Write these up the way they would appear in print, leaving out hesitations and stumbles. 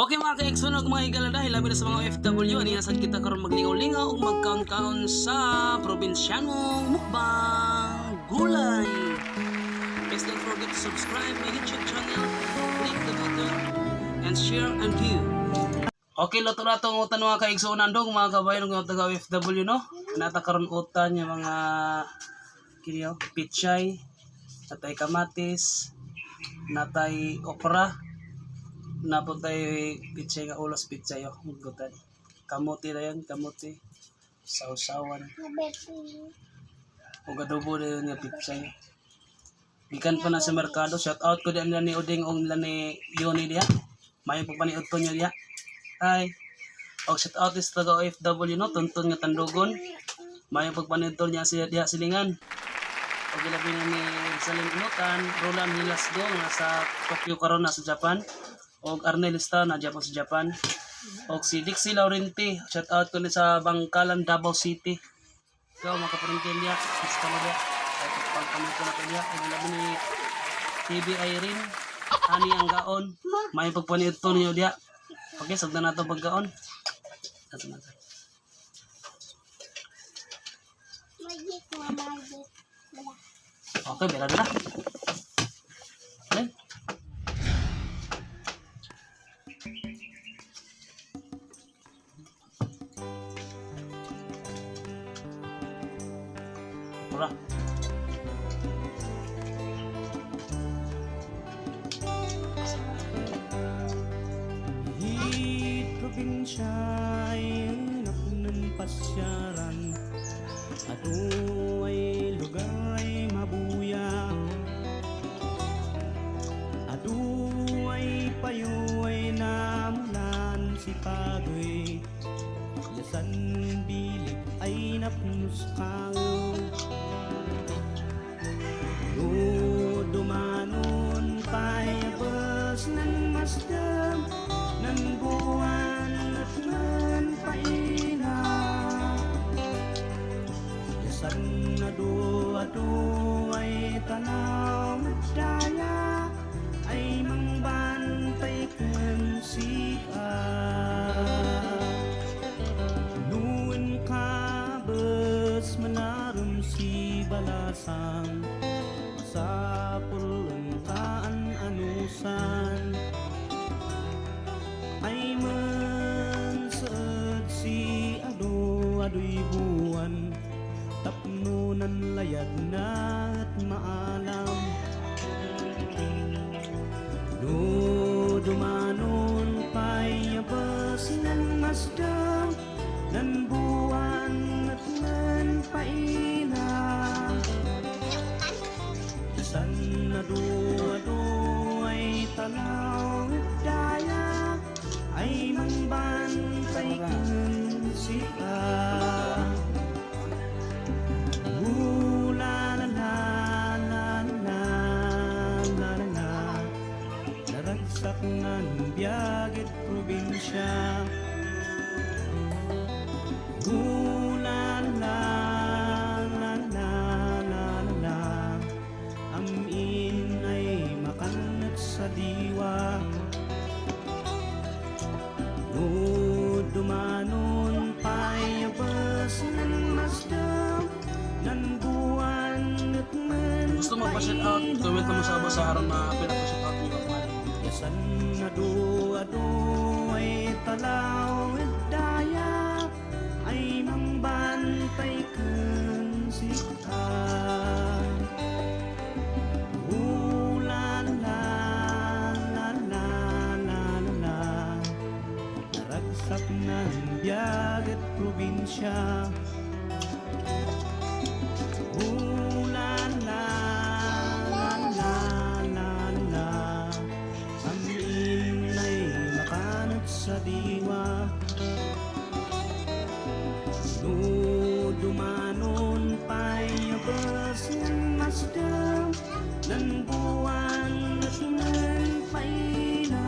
Okay, mga ka-Exxon ug mga higala, dahil labi na sa mga OFW, ani sad kita karon maglingaw-lingaw ug magkaon-kaon sa probinsyano mukbang gulay. Please don't forget to subscribe my YouTube channel, click the button, and share and view. Okay, luto na itong utan, mga ka-Exxon nandong mga kabayan ng taga OFW, no? Nata karon utan yung mga kiniyo, pichay, natay kamatis, natay okra, napuntay pichay nga ulos pichay, oh, gutan. Kamuti na yan, kamuti. Sausawan. O adobo na yun nga pichay. Gikan pa na sa merkado. Shout out ko din ni Uding og nila ni Yoni diha. May pagpaniud ko niya diha. Hi. Og shout out is taga OFW, no, tuntun nga tandugon. May pagpaniud niya siya diha silingan. Og ilabi na ni Salim Inutan, Roland Hilasgo nga sa Tokyo karon, na sa Japan. Og Arnel Lista na Japan sa Japan. Og si Dixie Laurenti, shout out ko ni sa Bangkalan, Davao City. Ikaw mga kaparintil diha, gusto mo diha. Pagpamito na ko diha. Og ilabi ni TV Irene, ani ang gaon. May pagpaniud to niyo diha. Okay, sugdan na to paggaon. Ato na. Magic, magic. Okay, bera na. Okay. Mura. Hit probinsya ay ng pasyaran. Ato ay lugar ay mabuya. Ado ay payo ay namulan si pagoy. Yasan bilig ay napnuskaw. No dumanon payabas ng masdam ng buwan at ng paina. Yasan adu ay tanaw at daya ay mangbantay ken sika. Noon kabas manarum si balasang Masapul ang kaan anusan ay mansad si ado adoy buwan tapno nan layad na at maalam. No dumanon payabas ng masdam ng buwan at ng paina. San adu adu ay tanaw at daya ay mangbantay ken sika. Ooh, la la la la la la la la. Naragsak ng biyagit probinsya. Ooh, la la la la la la la. Amin ay makanat sa diwa. No dumanon payabas ng masdam ng buwan at ng Gusto mo pa shout out, comment mo sa sa aron ma-apil ako shout out niyo. Yasan adu adu ay talaw at daya ay mangbantay ken sika. Ooh, la la la la la la la. Naragsak ng biyag at probinsya. Ooh, la la la la la la. Amin ay makanat sa diwa. No dumanon payabas ng masdam ng buwan at ng paina.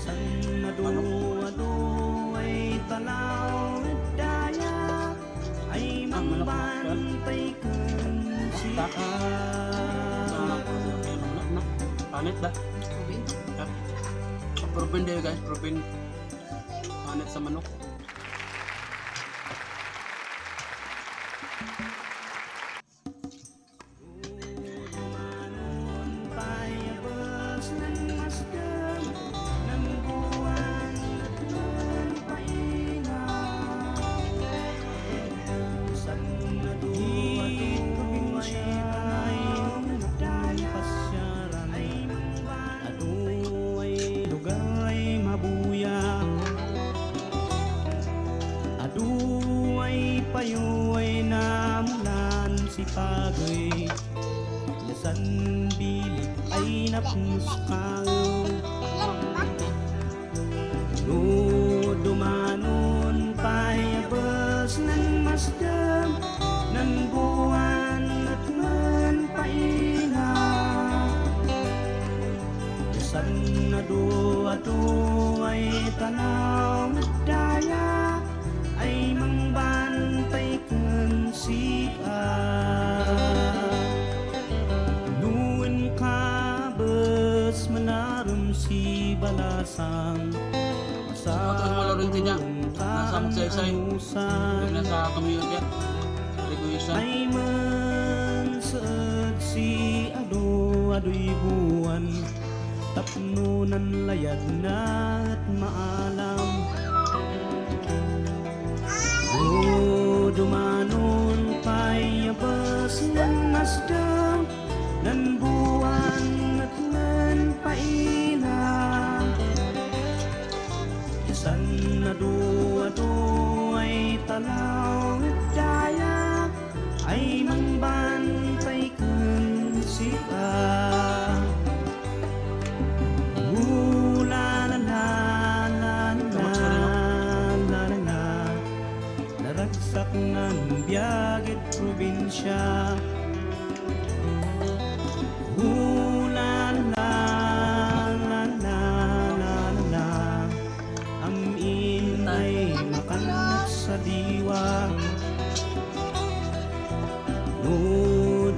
San adu adu ay talaw at daya ay mangbantay ken sika. Panit ba? Proven dayo guys, proven. Hanit sa manok. Payabas ng masdam ng buwan at ng paina. San na probinsya ay pasyaran ay aduay lugay mabuya aduay payuay namulan si pagay Lasan bilik ay napuskal. No dumanon payabas ng masdam ng buwan at manpaina. Lasan na do ay tanaw at daya ay mangbantay kan sika. Nuan kabas manaram si balasang. Ako sa mga Laurenti niya. Nasa magsaysay. Anusan. Yung nasa community. Regulation. Ay man saad si ado adoy buwan tapno nan layad na at maalam. O dumanon payabas ng masdam nan buwan at nan paina. San na do ay talaw at daya ay mangbantay kan sika. Ooh, la la la la la la la la. Naragsak ng biyagit probinsya. Ooh, la la la la la la la. Amin ay makanat sa diwa. No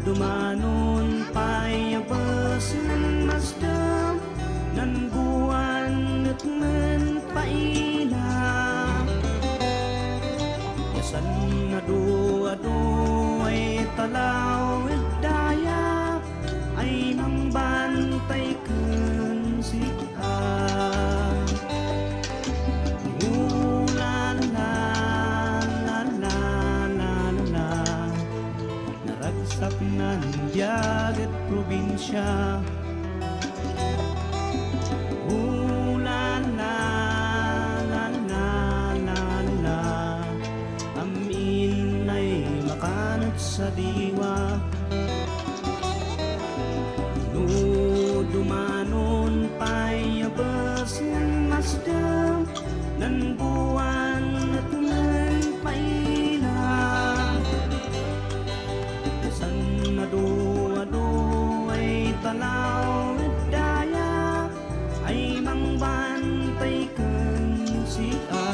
dumanon payabas ng masdam ng buwan at ng paina. Yasan na do ado ay talaw at daya ay mangbantay kan sika. Ooh, la la la la la la la. Naragsak ng biyag at probinsya. Ooh, la la la la la la. Amin ay makanat sa diwa. No dumanon payabas ng masdam ng buwan at ng paina. San na do ado ay tanaw at daya ay mangbantay kan siya.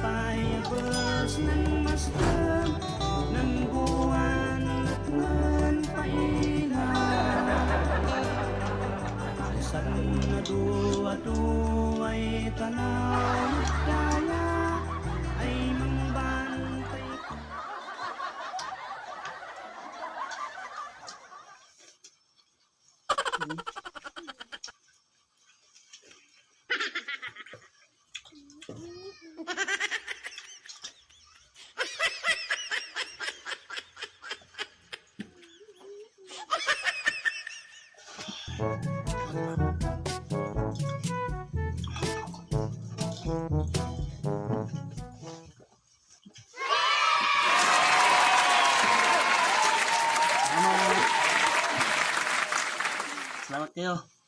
Payabas ng masdam ng buwan at ng paina. San na do ado ay tanaw at daya ay mangbantay. Salamat. Salamat kayo.